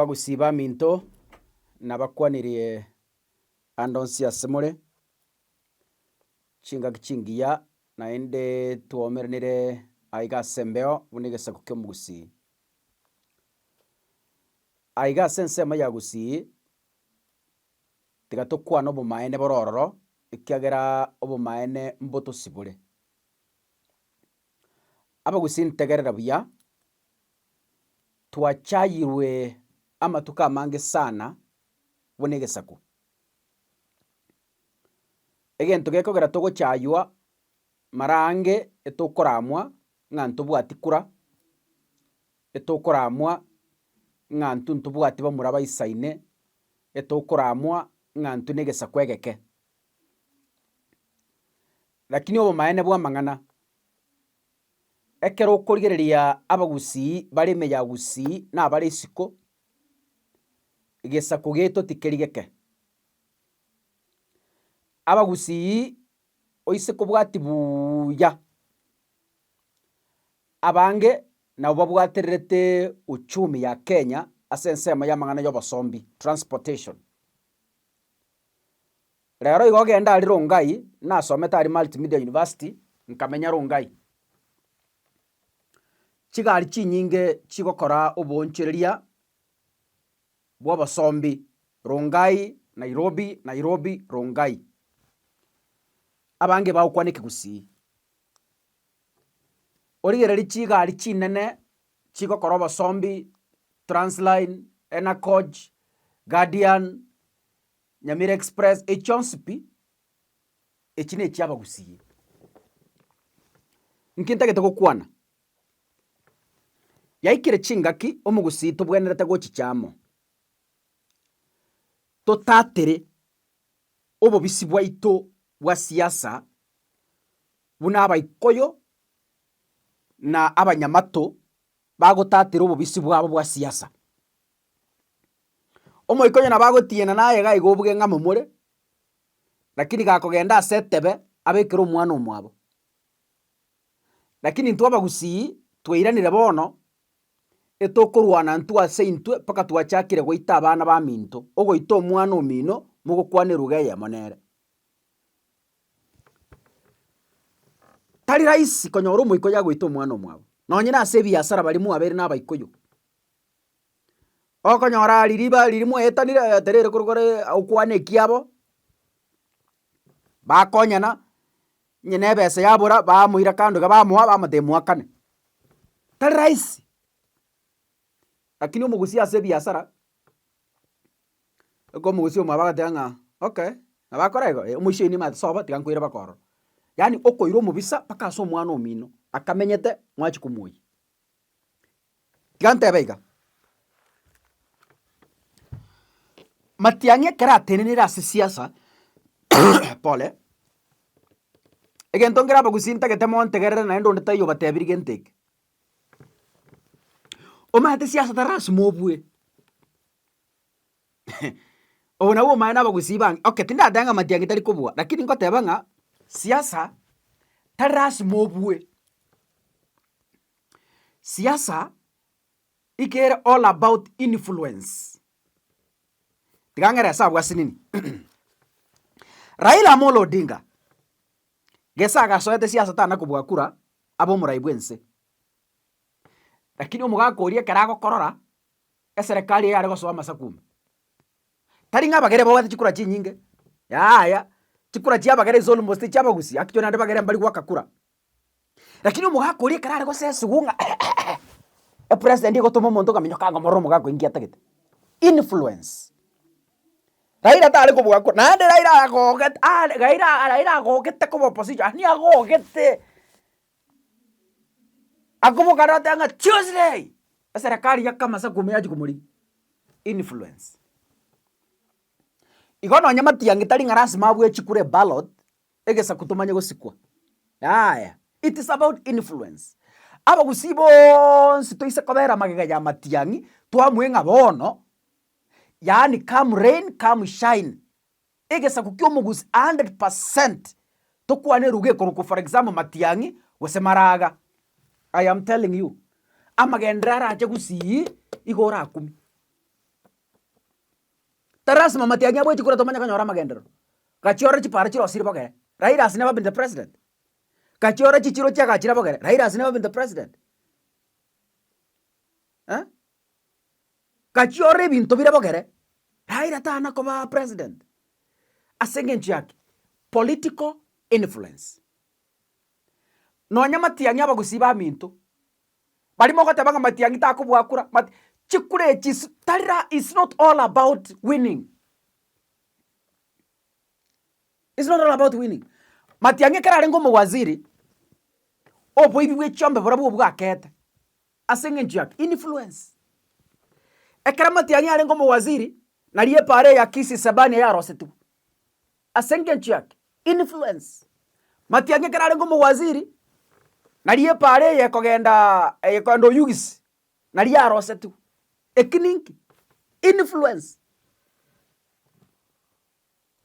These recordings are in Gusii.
Abagusii baminto, nabakwanirie ande onsi ase more, chingaki chingiya naende twaomeranire aiga ase embeo buna egesaku kia omogusii. Aiga ase ensemo ya gusii, tiga tokwane obomaene bore ororo, ekiagera obomaene mbotosibore. Abagusii ntegerera buya. Twachayirwe amatuko amange sana buna egesaku. Egento gekogera togochaywa mara aange etokoramwa ng'a ntobwati kura, etokoramwa ng'a intwe ntobwati bamura baisaine, etokoramwa ng'a intwe na egesaku egeke. Lakini obomaene bwa amang'ana. Ekero okorigereria abagusii bare ime ya gusii na abare isiko, gesaku giaito tikeri geke. Abagusii oise kobwati buuya, abange nabo babwatererete uchumi ya Kenya ase ensemo y'amang'ana y'obosombi, transportation. Rero igo ogende aria Rongai, nasomete aria Multimedia University, nkamenya Rongai. Chigari chinyinge chigokora oboonchoreria bw'obosombi, Rongai, Nairobi, Nairobi, Rongai. Abange bagokwana ekegusii. Origererie chigari chinene chigokora obosombi, Transline, Ena Coach, Guardian, Nyamira Express, echio onsi pi, echi ne echi'abagusii. Nki ntagete gokwana? Yaikire chingaki omogusii tobwenerete gochicha amo, totatere obobisi bwaito bwa siasa buna abaikoyo na abanyamato bagotatera obobisi bwabo bwa siasa. Omoika oyo nabo agotiena naye iga iga obuge ng'a momore, lakini gakogenda ase etebe abekere omwana omwabo. Lakini intwe abagusii twairanire bono, etokorwana intwe ase intwe mpaka twachakire goita abana baminto, ogoita omwana omino mogokwana eruga eyemo nere. Tari rahisi konyora omoika oyo agoita omwana omwabo, nonye na ase ebiasara baria mwabeire na abaikoyo. Okonyora riria ba riria mwaetanire terere korwa kore okwane ekiabo, bakonyana, onye na ebesa yabora bamoira kando iga bamoa bamotebia moakane. Tari rahisi, lakini omogusii ase ebiasara, eke omogusii omwabo agateba ng'a okay, nabo akora igo, eh omoisia oyio nimanyete sobo tiga nkoire mpaka ororo. Yaani okoira omobisa mpaka ase omwana omino, akamenyete mwachia komoyia. Tiga ntebe iga, Matiang'i ekero atenenire ase siasa pole, egento nkere abagusii ntagete montegerere naende onde taiyo obatebirie gento eke. Omanyete siasa tari lasima obue, obo nabwo omanyete na abagusii bange, okay tindateba ng'a Matiang'i tari kobua, lakini ngoteba ng'a siasa tari lasima obue. Siasa iga ere all about influence. Tiga ng'ere ase abwo ase nini. Raila Amolo Odinga, gese agasoete siasa tana kobua kura abe omorai bwense. Lakini omogaka oria ekero agokorora, eserekari eye yare gosoa amasaku ime. Tari ng'a abagere babwate chikura chinyinge, yaya, chikura chia abagere is almost chia abagusii, actually naende bagere mbari goaka kura. Lakini omogaka oria ekero are gosesugwa ng'a epresident egotoma omonto ng'a minyoka ng'a morore omogaka oyo inki atagete. Influence. Raila tare kobua kura, naende Raila agogete are Raila Raila agogete koba opposition, yaani agogete. Akoboka are goteba ng'a Tuesday, eserekari ya kamasaku yachia komorigia. Influence. Igo nonye matiang'i tari ng'a lasima abue chikura eballot, egesaku tomanye gosikwa, yaya, it is about influence. Abagusii bonsi toise kobera magega ya matiang'i, twamue ng'a bono, yaani come rain come shine, egesaku kia omogusii a 100% tokwane eruga ekorokwa for example matiang'i gose maraga, I am telling you, amagenderero arache gusii, igo orakumie. Tari lasima matiang'i abwe chikura tomanye konyora amagenderero. Gachia orore chipara chirosire bogere, Raila has never been the president. Gachia orore chichiro chiagachire bogere, Raila has never been the president. Eh? Gachia orore ebinto bire bogere, Raila tana koba president. Ase eng'encho ya ki? Political influence. Nonya matiang'i abagusii baminto, baria mogoteba ng'a matiang'i takobua kura, mati chikura echi is tari ra is not all about winning. It's not all about winning. Matiang'i ekero arenge omowaziri, oboibi bwe chiombe borabwo obwakete ase eng'encho ya ki? Influence. Ekero Matiang'i arenge omowaziri, nario epaara eye ya Kisii Isebania yarosetigwe. Ase engencho ya ki? Influence. Matiang'i ekero arenge omowaziri, nario epaara eye ekogenda ekogenda Oyugis, nario yarosetigwe. Eki ninki? Influence.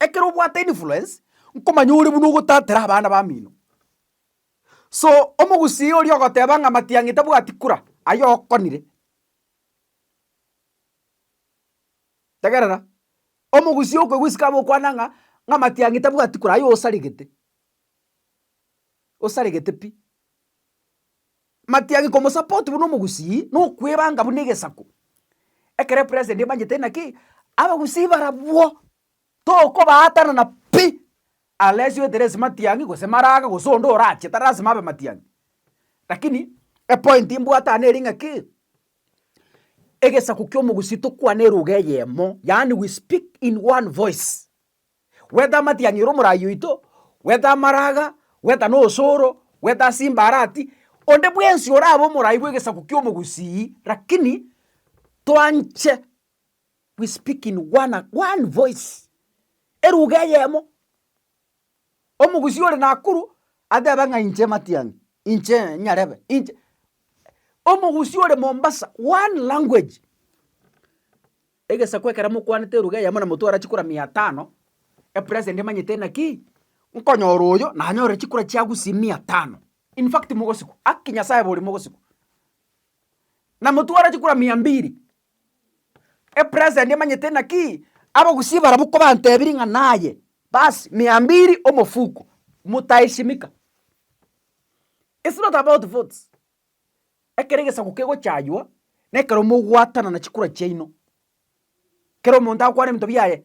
Ekero obwate influence, nkomanya ore buna ogotatera abana bamino. So, omogusii oria ogoteba ng'a Matiang'i tabwati kura, aye okonire. Tegerera, omogusii okoigwa isiko abe okwana ng'a ng'a Matiang'i tabwati kura, aye osaregete, osaregete pi. Matiang'i komosupport buna omogusii, na okwebanga buna egesaku. Ekero epresident emanyete naki, abagusii barabwo tokobaatanana pi, unless oetere ase Matiang'i gose Maraga gose onde orache, tari lasima abe Matiang'i. Lakini, epoint mbwate aa neri ng'aki, Egesaku ki'omogusii tokwane eruga eyemo, yaani we speak in one voice. Whether amatiang'i ore omorai oito, whether amaraga, whether na osoro, whether simba arati, onde bwensi orabe omorai bw'egesaku ki'omogusii, lakini twanche we speak in one one voice, eruga eyemo. Omogusii ore Nakuru atebe ng'a inche Matiang'i, inche Nyarebe, inche. Omogusii ore Mombasa, one language. Egesaku ekero mokwanete eruga eyemo na motwara chikura mia tano, epresident emanyete naki, nkonyora oyo nanyore chikura chia Gusii mia tano. In fact mogosikwa, haki Nyasaye bori mogosikwa. Na motwara chikura mia mbiri. Epresident emanyete naki, abagusii barabwo kobantebirie ng'a naye, basi mia mbiri omofuko, motaheshimika. It's not about votes. Ekero egesaku kegochaywa, na ekero mogwatanana chikura chiaino, kera omonto agokwana ebinto biaye,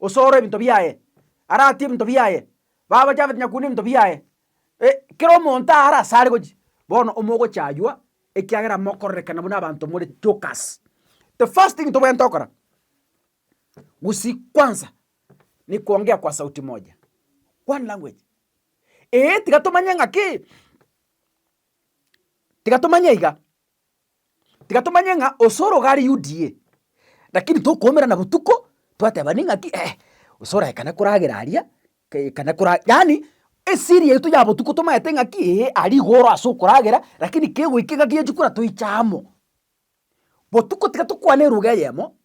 osoro ebinto biaye, aratie ebinto biaye, baba Japhet Nyakundi ebinto biaye, kera omonto are ase are gochia, bono omogochaywa ekiagera mokororekana buna abanto more jokers. The first thing tobwenerete gokora, gusii kwanza ni kuongea kwa sauti moja, one language. Eeh tiga tomanye ng'aki, tiga tomanye iga, tiga tomanye ng'a osoro iga are UDA, lakini tokoumerana botuko, twatebani ng'aki eh, osoro aye kana koragera aria, Kana kora yaani esiri yaito ya botuko tomaete ng'aki ee aria igo oro ase okoragera, lakini kegoika engaki ya chikura toiche amo. Botuko tiga tokwane eruga eyemo,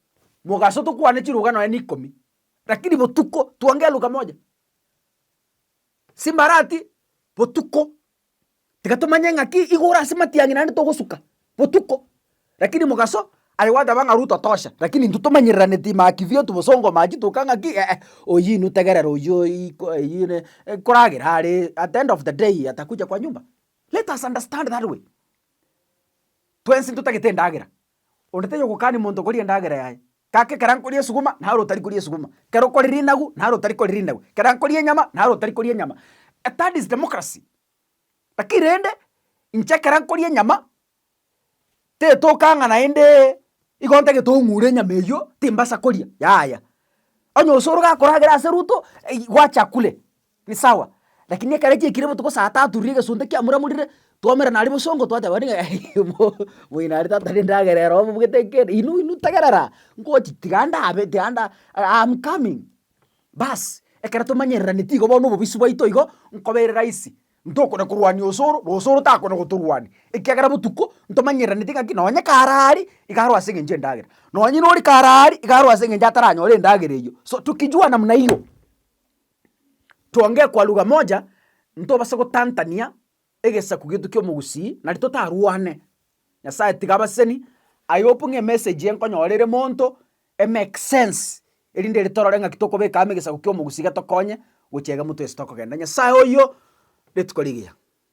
mogaso tokwane chiruga nonya na ikomi, lakini botuko tuongee lugha moja. Simbarati, botuko. Tiga tomanye ng'aki igo ore ase matiang'i naende togosuka botuko, lakini mogaso aye gwateba ng'a Ruto tosha, lakini intwe tomanyereraneti maki vyetu bosongo machi toka ng'aki eh oyio inwe tegerera oyio iko eyio ne koragera are at the end of the day atakuja kwa nyumba. Let us understand that way. Twensi ntotagete endagera, onde taiyo ogokania monto koria endagera yaye, gaki ekero nkoria esuguma naro otari koria esuguma, ekero okoria rinagu naro otari koria rinagu, ekero nkoria enyama naro otari koria enyama. That is democracy. Lakini rende, inche ekero nkoria enyama, tetoka ng'a naende igo ntagete ong'ure enyama eyio, timbasa koria, yaya. Onye osoro gakoragera ase Ruto, wacha akule, ni sawa. Lakini ekero chiaikire botuko saa tatu riria egesunte kiamuramurire, twaumerana aria bosongo twateba ng'a moino aria tata nendagera ero obogete nkende, inwe inwe tegerera, ngochi tiga ndabe tiga nda I am coming. Baas, ekero tomanyereraneti igo bono obobisi bwaito igo, nkobere rahisi, ntokona korwania osoro, na osoro takona gotorwania, ekiagera botuko ntomanyereraneti ng'aki nonye kare aria, iga arwe ase eng'encho y'endagera, nonye nori kare aria, iga arwe ase eng'encho ataranyora endagera eyio. So tukijua namna hiyo, tuongee kwa lugha moja, ntobase gotantania egesaku giaito kia omogusii, nari totarwane. Nyasaye tiga abaseseni, I hope ng'a emessage eye nkonyora ere monto, emake sense. Erinde ere torore ng'aki tokobeka amo egesaku kia omogusii getokonye gochia iga motwe ase tokogenda. Nyasae oyio, rituko rigiya.